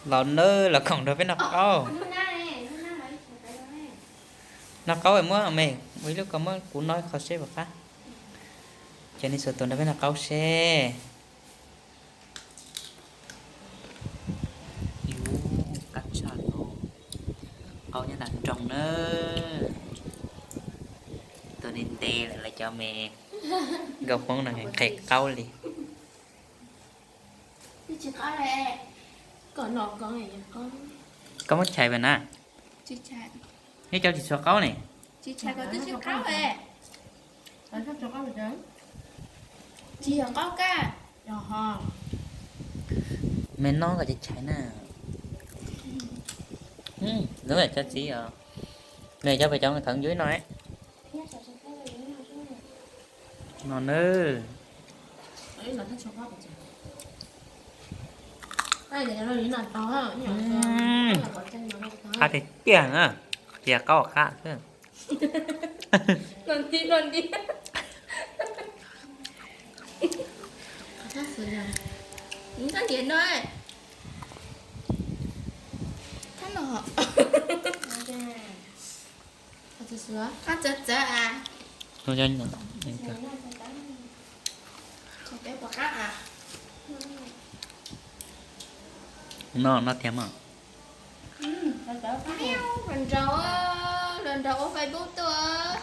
Los nawb, los koom nrog peb noj qaub. Noj qaub muab me, ua ib lub ko muab kuv noj qho seb puas qab. Cov nej xuas tus nrog peb noj qaub seb. Yuv, qab tshaj no. Qaub nyob nram nroog na. Tus ntev ntev lawm, lawv cov me nkauj Hmoob no nqhis qaub li. Koj muab chais pam na. Neb cov tsis tshua qaub ne. Me no kom tsis chais na. Lub cov txiv os, me cov pes cov me thawv yuav ib no. No nawb. Qab tiag tiag na, tias qaub qab xwb. No, no tiag mas. Hluas nraug, hluas nraug ua Facebook tuaj.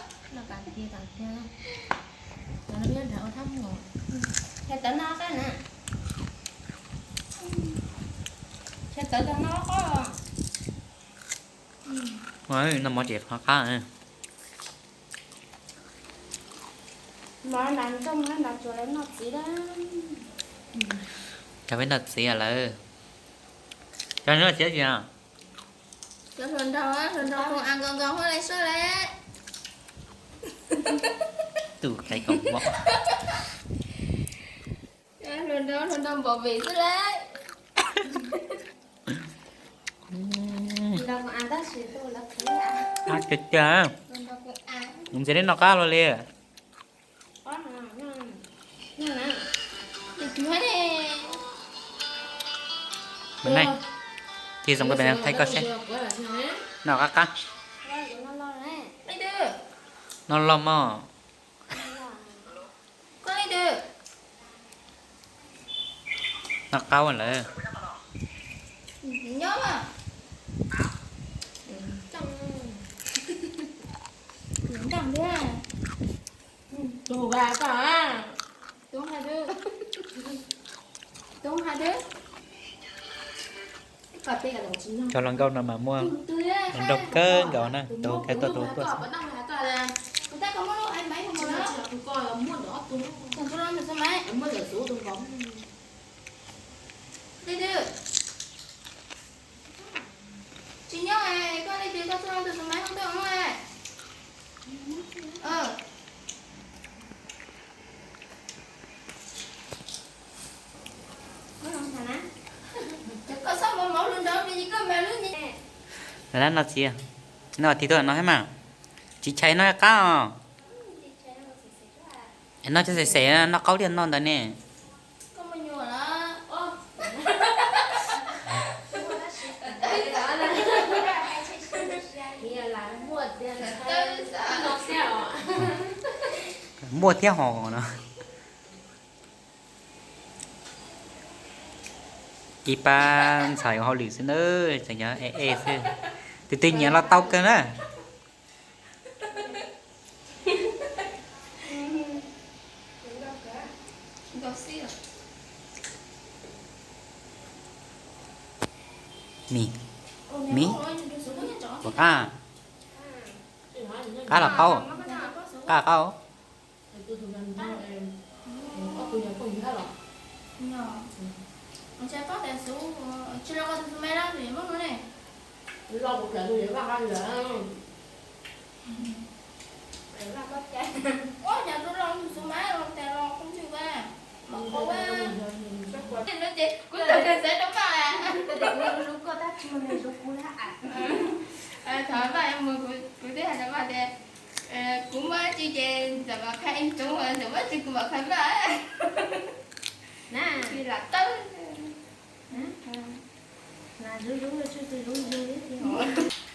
Tawv no qab na. Tawv no qab. No mov tseem qab. Cov peb noj txiv lawm. Cov noj txiv tsis? Cov hluas nraug, hluas nraug koom as nkaus nkaus hauj lwm soj le. Tus kais koom mom. Hluas nraug, hluas nraug npom vim xwb le. Tiag tiag, ntxiv li noj qab los li. Cia zoo koj pem thaij koj seb. Noj qab qab. Noj loj mog. Noj qab lawm. Cov hluas nkauj no mas muaj hluas nraug kawg nkaus na, tus kawg tuaj tus tuaj xwb. Tsis nyob, koj leej twg koj txoj loo tus xu maiv hoob twg ua muaj. Lawv no txiv, no tig tuaj no thiab mas. Tsis chais no qab os. No cov xem xem no qaub tiag no ntawd ne. Muaj thiab hos no. Ib pab ntxhais ua hauj lwm xwb na, tseem nyob e e xwb. Tus twg nyiam los tau kawg na. Mis, mis, puas qab? Qab los qaub? Qab qaub? Kuv muaj tsis ces ntxawm mam qhia ib tug, ntxawm muaj tsis kuv mam qhia npaj. Lam tawb. Zoo zoo no tsis zoo zoo li thiab.